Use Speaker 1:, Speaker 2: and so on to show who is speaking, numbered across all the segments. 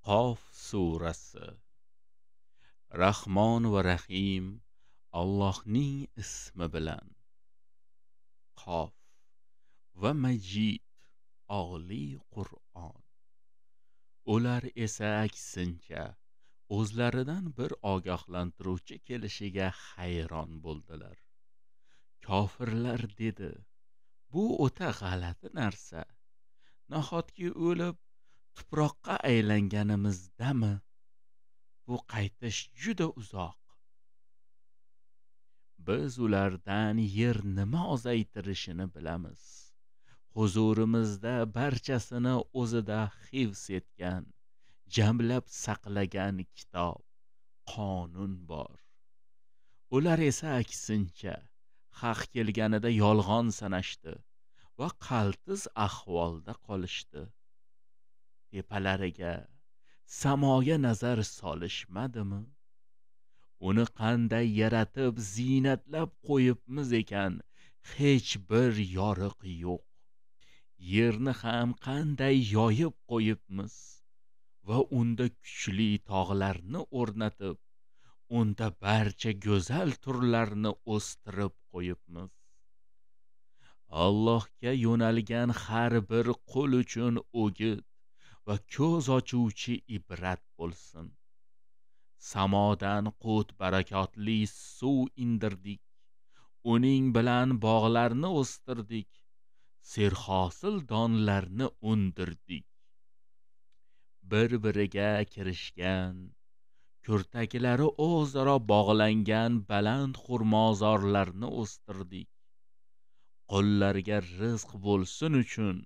Speaker 1: Qof surasi. Rahmon va Rahim Allohning ismi bilan. Qof va Majid oliy Qur'on. Ular esa aksincha o'zlaridan bir ogohlantiruvchi kelishiga hayron bo'ldilar. Kofirlar dedi: bu o'ta g'alati narsa. Nahotki o'lib tuproqqa aylanganimizdami? Bu qaytish juda uzoq. Biz ulardan yer nima ozaytirishini bilamiz. Huzurimizda barchasini o'zida hifz etgan, jamlab saqlagan kitob, qonun bor. Ular esa aksincha haq kelganida yolg'on sanashdi va qaltis ahvolda qolishdi. Tepalariga, samoga nazar solishmadimi? Uni qanday yaratib, ziynatlab qo'yibmiz ekan, hech bir yoriq yo'q. Yerni ham qanday yoyib qo'yibmiz va unda kuchli tog'larni o'rnatib, unda barcha go'zal turlarni o'stirib qo'yibmiz. Allohga yo'nalgan har bir qul uchun o'git va ko'z ochuvchi ibrat bo'lsin. Samodan qut barakotli suv indirdik, uning bilan bog'larni o'stirdik, serhosil donlarni undirdik. Bir-biriga kirishgan, kurtaklari o'zaro bog'langan baland xurmozorlarni o'stirdik. Qullarga rizq bo'lsin uchun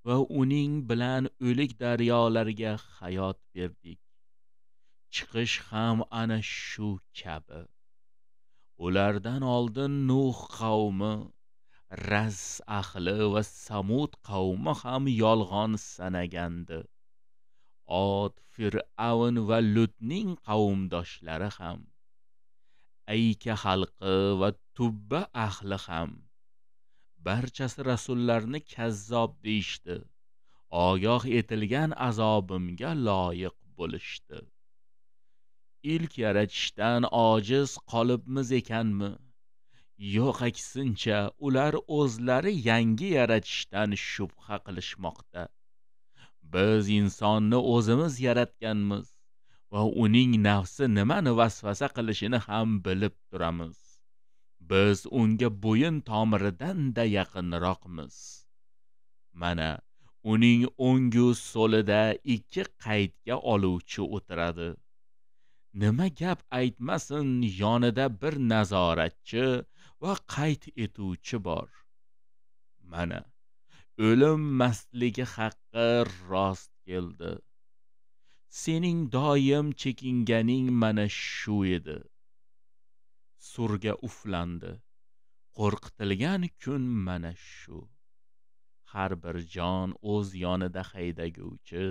Speaker 1: va uning bilan o'lik daryolarga hayot berdik. Chiqish ham ana shu kabi. Ulardan oldin Nuh qavmi, Ras ahli va Samud qavmi ham yolg'on sanagandi. Od, Fir'avn va Lutning qavmdoshlari ham, Ayka xalqi va Tubba ahli ham. Barchasi rasullarni kazzob deyishdi. Ogoh etilgan azobimga loyiq bo'lishdi. Ilk yaratishdan ojiz qolibmiz ekanmi? Yo'q, aksincha ular o'zlari yangi yaratishdan shubha qilishmoqda. Biz insonni o'zimiz yaratganmiz va uning nafsi nimani vasvasa qilishini ham bilib turamiz. Biz unga bo'yin tomiridan-da yaqinroqmiz. Mana uning o'ngu so'lida ikki qaydga oluvchi o'tiradi. Nima gap aytmasin, yonida bir nazoratchi va qayd etuvchi bor. Mana o'lim mastligi haqqi rost keldi. Sening doim chekinganing mana shu edi. Surga uflandi. Qo'rqitilgan kun mana shu. Har bir jon o'z yonida haydaguvchi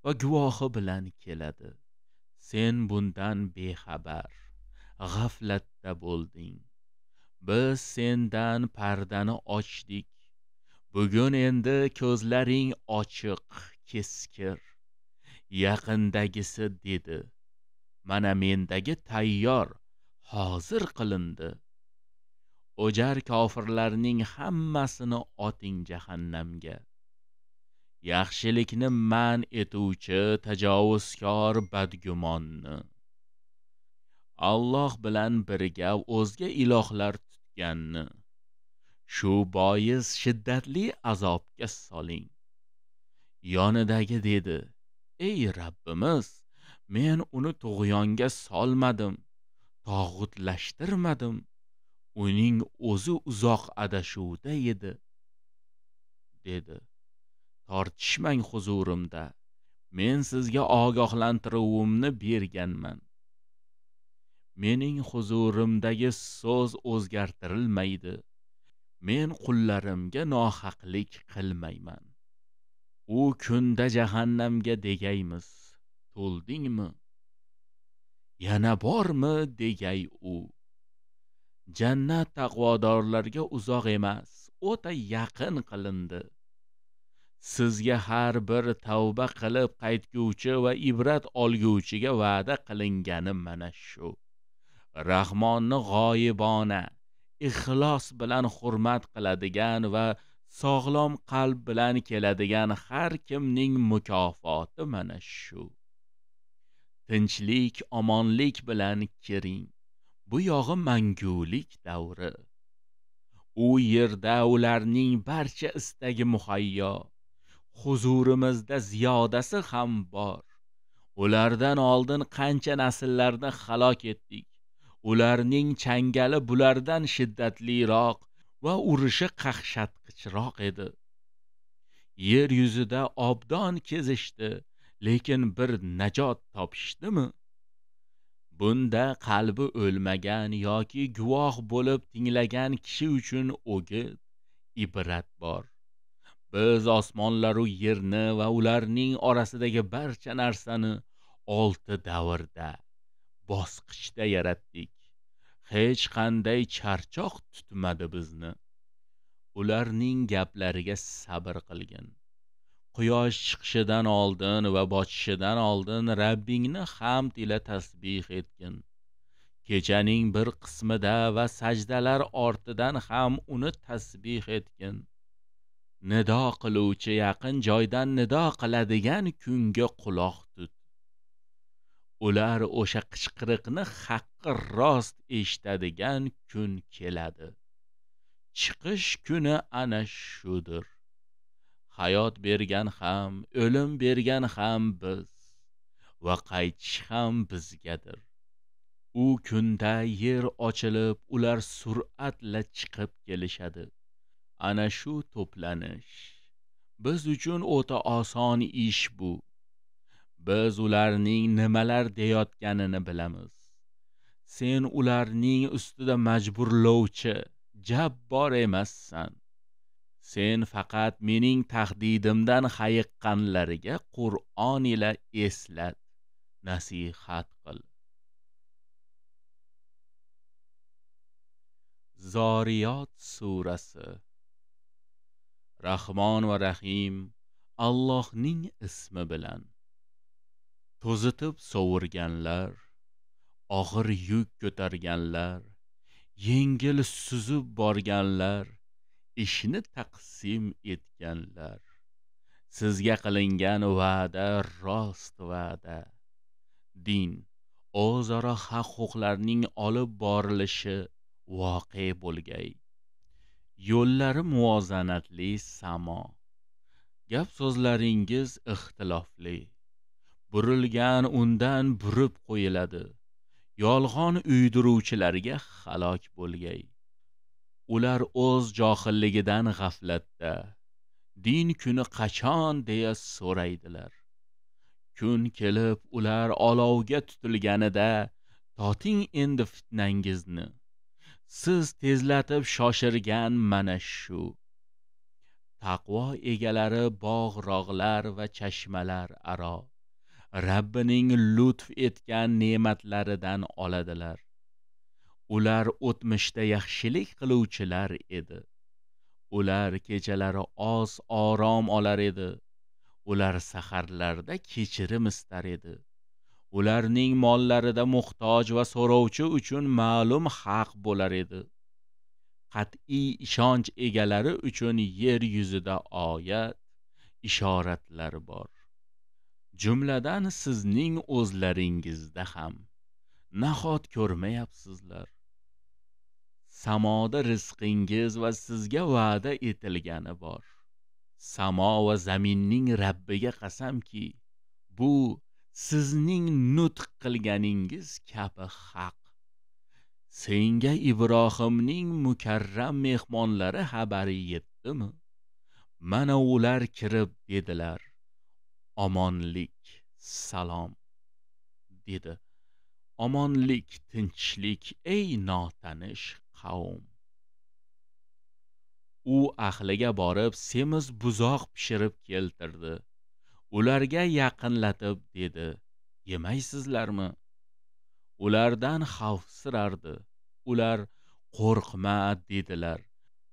Speaker 1: va guvohi bilan keladi. Sen bundan bexabar, g'aflatda bo'lding. Biz sendan pardani ochdik. Bugun endi ko'zlaring ochiq, keskir. Yaqindagisi dedi: mana mendagi tayyor, hozir qilindi. O'jar kofirlarning hammasini oting jahannamga. Yaxshilikni man etuvchi tajovuzkor badgumonni, Alloh bilan birga o'zga ilohlar tutganni, shu bois shiddatli azobga soling. Yonidagi dedi: ey Rabbimiz, men uni tug'yonga solmadim, tog'utlashtirmadim. Uning o'zi uzoq adashuvda edi, dedi. Tortishmang huzurimda. Men sizga ogohlantiruvimni berganman. Mening huzurimdagi so'z o'zgartirilmaydi. Men qullarimga nohaqlik qilmayman. U kunda jahannamga degaymiz: to'ldingmi? Yana bormi degay u. Jannat taqvodorlarga uzoq emas, o'ta yaqin qilindi. Sizga har bir tavba qilib qaytguvchi va ibrat olguvchiga va'da qilingani mana shu. Rahmonni g'oyibona, ixlos bilan hurmat qiladigan va sog'lom qalb bilan keladigan har kimning mukofoti mana shu. Tinchlik, omonlik bilan kiring. Bu yog'i mangulik davri. U yerda ularning barcha istagi muhayyo. Huzurimizda ziyodasi ham bor. Ulardan oldin qancha nasllarni halok etdik. Ularning changali bulardan shiddatliroq va urushi qaqshatqichroq edi. Yer yuzida obdon kezishdi, lekin bir najot topishdimi? Bunda qalbi o'lmagan yoki guvoh bo'lib tinglagan kishi uchun o'git, ibrat bor. Biz osmonlar u yerni va ularning orasidagi barcha narsani 6 davrda, bosqichda yaratdik. Hech qanday charchoq tutmadi bizni. Ularning gaplariga sabr qilgin. Quyosh chiqishidan oldin va botishidan oldin Rabbingni hamd ila tasbih etgin. Kechaning bir qismida va sajdalar ortidan ham uni tasbih etgin. Nido qiluvchi yaqin joydan nido qiladigan kunga quloq tut. Ular o'sha qichqiriqni haqqi rost eshitadigan kun keladi. Chiqish kuni ana shudir. Hayot bergan ham, o'lim bergan ham biz va qaytish ham bizgadir. U kunda yer ochilib, ular sur'atla chiqib kelishadi. Ana shu to'planish biz uchun o'ta oson ish bu. Biz ularning nimalar deyotganini bilamiz. Sen ularning ustida majburlovchi, jabbor emassan. Sen faqat mening tahdidimdan hayiqqanlarga Qur'on ila eslat, nasihat qil. Zoriyot surasi. Rahmon va Rahim Allohning ismi bilan. To'zitib sovurganlar, og'ir yuk ko'targanlar, yengil suzib borganlar, ishni taqsim etganlar. Sizga qilingan va'da rost va'da. Din, o'zaro haq-huquqlarning olib borilishi voqe bo'lgay. Yo'llari muvozanatli samo. Gap so'zlaringiz ixtilofli. Burilgan undan burib qo'yiladi. Yolg'on uydiruvchilarga halok bo'lgay. Ular o'z johilligidan g'aflatda. Din kuni qachon deya so'raydilar. Kun kelib ular olovga tutilganida, toting endi fitnangizni. Siz tezlatib shoshirgan mana shu. Taqvo egalari bog'-rog'lar va chashmalar aro Rabbining lutf etgan ne'matlaridan oladilar. Ular o'tmishda yaxshilik qiluvchilar edi. Ular kechalari oz orom olar edi. Ular saharlarda kechirim istar edi. Ularning mollarida muhtoj va so'rovchi uchun ma'lum haq bo'lar edi. Qat'iy ishonch egalari uchun yer yuzida oyat, ishoratlar bor. Jumladan sizning o'zlaringizda ham. Nahot ko'rmayapsizlar? Samoda rizqingiz va sizga va'da etilgani bor. Samo va zaminning Rabbiga qasamki, bu sizning nutq qilganingiz kabi haq. Senga Ibrohimning mukarram mehmonlari xabari yetdimi? Mana ular kirib dedilar: Omonlik, salom, dedi. Omonlik, tinchlik, ey notanish qavm. U ahliga borib semiz buzoq pishirib keltirdi. Ularga yaqinlatib dedi: Yemaysizlarmi? Ulardan xavfsirardi. Ular qo'rqma dedilar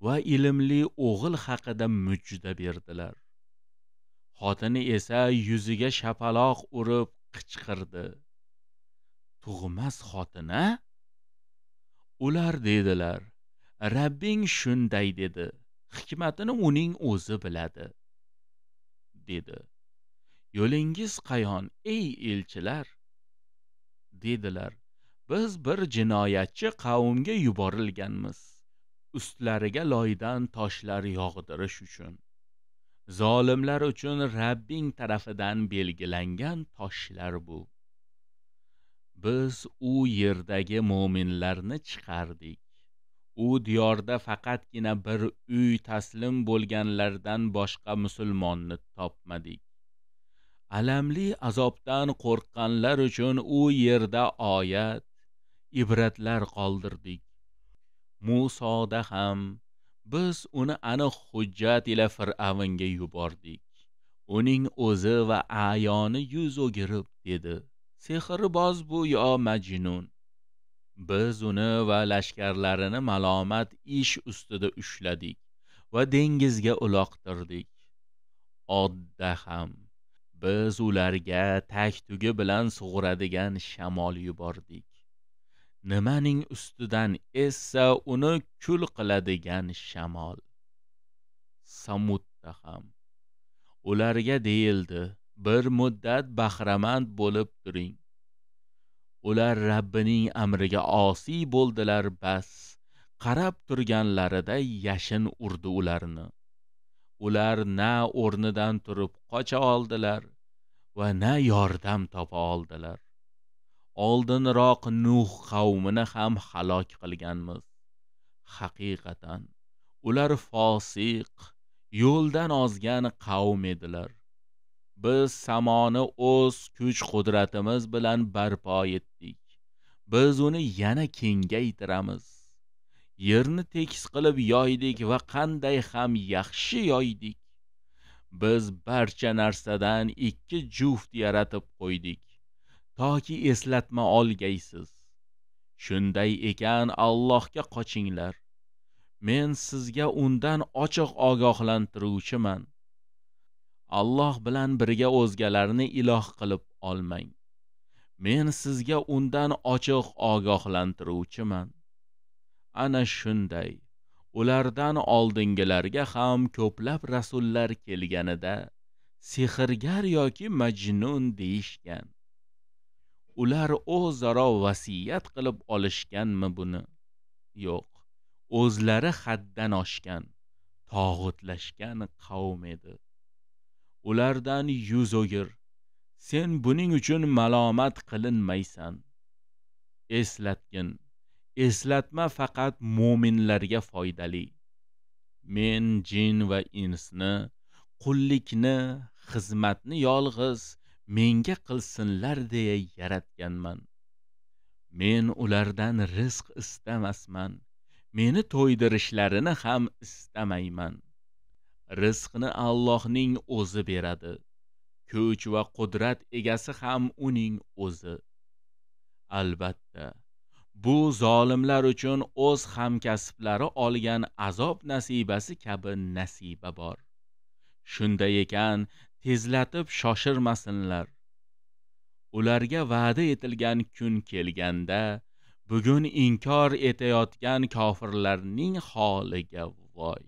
Speaker 1: va ilmli o'g'il haqida mujda berdilar. Xotini esa yuziga shapaloq urib qichqirdi. Tug'mas xotina? Ular dedilar: Rabbing shunday dedi. Hikmatini uning o'zi biladi, dedi. Yo'lingiz qayon, ey elchilar? Dedilar: Biz bir jinoyatchi qavmga yuborilganmiz, ustlariga loydan toshlar yog'dirish uchun. Zolimlar uchun Rabbing tarafidan belgilangan toshlar bu. Biz u yerdagi mo'minlarni chiqardik. U diyorda faqatgina bir uy taslim bo'lganlardan boshqa musulmonni topmadik. Alamli azobdan qo'rqqanlar uchun u yerda oyat, ibratlar qoldirdik. Musoda ham biz uni aniq hujjat ila Fir'avnga yubordik. Uning o'zi va ayoni yuz o'girib dedi: Sehrboz bu yo majnun. Biz uni va lashkarlarini malomat ish ustida ushladik va dengizga uloqtirdik. Odda ham biz ularga tag-tugi bilan sug'uradigan shamol yubordik. Nimaning ustidan essa uni kul qiladigan shamol. Samudda ham ularga deyildi: bir muddat bahramand bo'lib turing. Ular Rabbining amriga osiy bo'ldilar, bas qarab turganlarida yashin urdi ularni. Ular na o'rnidan turib qocha oldilar va na yordam topa oldilar. Oldinroq Nuh qavmini ham halok qilganmiz. Haqiqatan ular fosiq, yo'ldan ozgan qavm edilar. Biz samoni o'z kuch-qudratimiz bilan barpo etdik. Biz uni yana kengaytiramiz. Yerni tekis qilib yoydik va qanday ham yaxshi yoydik. Biz barcha narsadan ikki juft yaratib qo'ydik, toki eslatma olgaysiz. Shunday ekan Allohga qochinglar. Men sizga undan ochiq ogohlantiruvchiman. Alloh bilan birga o'zgalarni iloh qilib olmang. Men sizga undan ochiq ogohlantiruvchiman. Ana shunday ulardan oldingilarga ham ko'plab rasullar kelganida sehrgar yoki majnun deyishgan. Ular o'zaro vasiyat qilib olishganmi buni? Yo'q, o'zlari haddan oshgan, tog'utlashgan qavm edi. Ulardan yuz o'gir. Sen buning uchun malomat qilinmaysan. Eslatgin. Eslatma faqat mo'minlarga foydali. Men jin va insni, qullikni, xizmatni yolg'iz menga qilsinlar deya yaratganman. Men ulardan rizq istamasman. Meni to'ydirishlarini ham istamayman. Rizqni Allohning o'zi beradi. Kuch va qudrat egasi ham uning o'zi. Albatta, bu zolimlar uchun o'z hamkasblari olgan azob nasibasi kabi nasiba bor. Shunday ekan, tezlatib shoshirmasinlar. Ularga va'da etilgan kun kelganda, bugun inkor etayotgan kofirlarning holiga voy.